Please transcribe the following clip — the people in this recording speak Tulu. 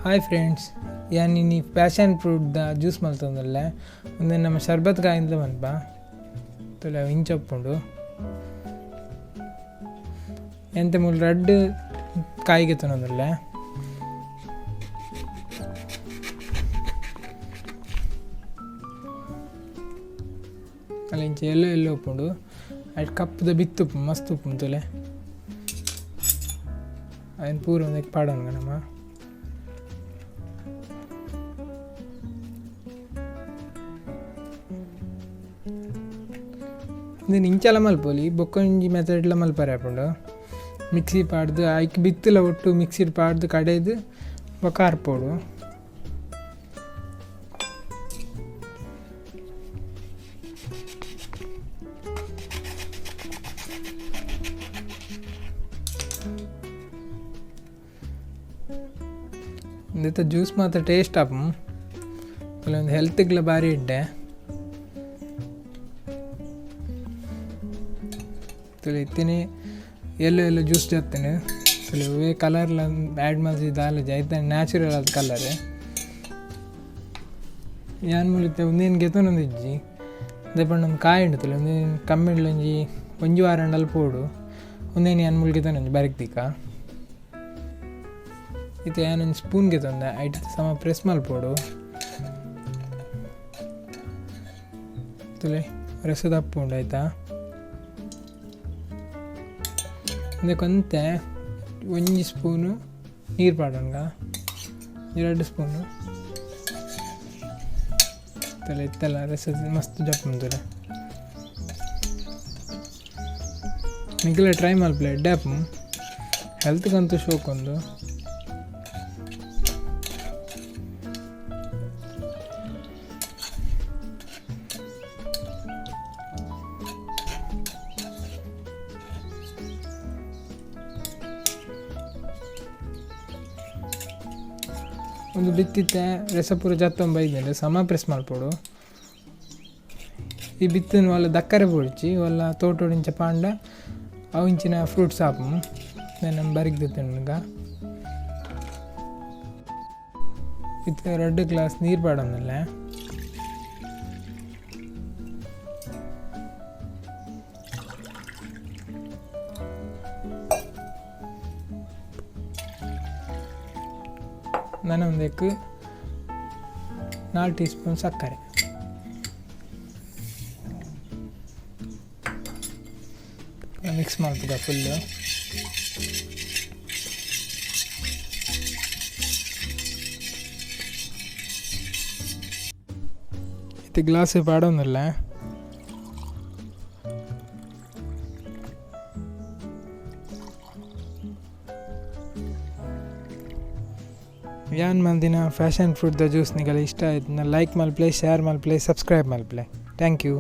ಹಾಯ್ ಫ್ರೆಂಡ್ಸ್, ಯಾನ್ ಇನಿ ಪ್ಯಾಷನ್ ಫ್ರೂಟ್ the juice ಮಲ್ತೊಂದುಲ್ಲೆ. ಉಂದೆನ್ ನಮ್ಮ ಶರ್ಬತ್ ಕಾಯಿಂದ್ಲ ಮನ್ಪ ತೂಲೆ ಅವು ಇಂಚ ಉಪ್ಪುಂಡು. ಎಂತೆ ಮೂಲು ರಡ್ಡ್ ಕಾಯಿ ಗೆತೊನೊಂದುಲ್ಲೆ. ಅಲ್ಲ ಇಂಚ ಎಲ್ಲೋ ಎಲ್ಲೋ ಉಪ್ಪುಂಡು. ಐಟ್ ಕಪ್ಪುದ ಬಿತ್ತು ಉಪ್ಪುಂಡು, ಮಸ್ತ್ ಉಪ್ಪುಂಡು ತೂಲೆ. ಅವೆನ್ ಪೂರ ಉಂದೆಕ್ ಪಾಡೊನ್ಗ ನಮ. ಉಂದೆನ್ ಇಂಚಲ ಮಲ್ಪೊಲಿ, ಬೊಕ್ಕೊಂಜಿ ಮೆಥಡ್ಲ ಮಲ್ಪರೆ ಆಪುಂಡು. ಮಿಕ್ಸಿ ಪಾಡ್ದ್ ಐಕ್ ಬಿತ್ತುಲ ಒಟ್ಟು ಮಿಕ್ಸಿಡ್ ಪಾಡ್ದ್ ಕಡೆದ್ ಬೊಕ್ಕ ಅರ್ಪೊಡು. ಉಂದೆತ ಜ್ಯೂಸ್ ಮಾತ ಟೇಸ್ಟ್ ಆಪುಂಡು. ಒಂದು ಹೆಲ್ತ್ಗ್ಲ ಬಾರಿ ಎಡ್ಡೆ. ತೂಲೆ ಇತ್ತಿನಿ ಎಲ್ಲೋ ಎಲ್ಲೋ ಜ್ಯೂಸ್ ಜತ್ತಿನ ತೂಲೆ ಒವ್ವೆ ಕಲರ್ಲ ಆ್ಯಡ್ ಮಲ್ತಿ ದಾಲಜಿ ಐತ ನ್ಯಾಚುರಲ್ ಆದ ಕಲರ್. ಯಾನ್ ಮೂಲು ಇತ್ತೆ ಉಂದೆನ್ ಗೆತೊನೊಂದಿಜ್ಜಿ. ದಾಯೆ ಪಂಡ ಒಂಜಿ ಕಾಯಿ ಉಂಡು ತೂಲೆ ಉಂದೆನ್ ಕಮ್ಮಿಡ್ಲ ಒಂಜಿ ಒಂಜಿ ವಾರ ಆಂಡಲ ಪೋಡು. ಉಂದೆನ್ ಯಾನ್ ಮೂಲು ಗೆತೊನೊಂಜಿ ಬರಿಕ್ ದೀಕ. ಇತ್ತೆ ಯಾನ್ ಒಂಜಿ ಸ್ಪೂನ್ ಗೆತೊಂದೆ, ಐಟ್ ಸಮ ಪ್ರೆಸ್ ಮಲ್ಪೊಡು. ತೂಲೆ ರಸ ದಪ್ಪುಂಡು ಆಯ್ತಾ. ಉಂದೆಕ್ ಒಂತೆ ಒಂಜಿ ಸ್ಪೂನು ನೀರು ಪಾಡೊನ್ಗ, 2 ಸ್ಪೂನು. ತೂಲೆ ಇತ್ತೆಲ ರಸ ಮಸ್ತ್ ಜಪ್ಪುಂಡು ತೂಲೆ. ನಿಕುಲ ಟ್ರೈ ಮಲ್ಪುಲೆ, ಎಡ್ಡೆ ಆಪುಂಡು. ಹೆಲ್ತ್ಗಂತೂ ಶೋಕ್ ಉಂದು. ಒಂದು ಬಿತ್ತಿತ್ತೆ ರಸ ಪೂರ ಜತ್ತೊಂದು ಬೈದ್ಂಡ್ ಸಮ ಪ್ರೆಸ್ ಮಲ್ಪೊಡು. ಈ ಬಿತ್ತನ್ ಒಲ್ಲ ದಕ್ಕರೆ ಬೋಡ್ಚಿ, ಒಲ್ಲ ತೋಟೊಡು ಇಂಚ ಪಾಂಡ ಅವು ಇಂಚಿನ ಫ್ರೂಟ್ಸ್ ಆಪುಂಡು. ನಮ್ ಬರಿಕ್ ದೆತ್ತೊನುಗ. ಇತ್ತೆ 2 ಗ್ಲಾಸ್ ನೀರು ಪಾಡೊಂದುಲ್ಲೆ. ನನ ಉಂದೆಕ್ 4 ಟೀ ಸ್ಪೂನ್ ಸಕ್ಕರೆ. ಮಿಕ್ಸ್ ಮಲ್ಪುಗ ಫುಲ್. ಇತ್ತೆ ಗ್ಲಾಸ್ ಪಾಡೊಂದುಲ್ಲೆ. ಯಾನ್ ಮಲ್ದಿನ ಫ್ಯಾಷನ್ ಫ್ರೂಟ್ ದ ಜ್ಯೂಸ್ ನಿಗಲ ಇಷ್ಟ ಆಯ್ತು ಲೈಕ್ ಮಲ್ಪಲೆ, ಶೇರ್ ಮಲ್ಪಲೆ, ಸಬ್ಸ್ಕ್ರೈಬ್ ಮಲ್ಪಲೆ. Thank you.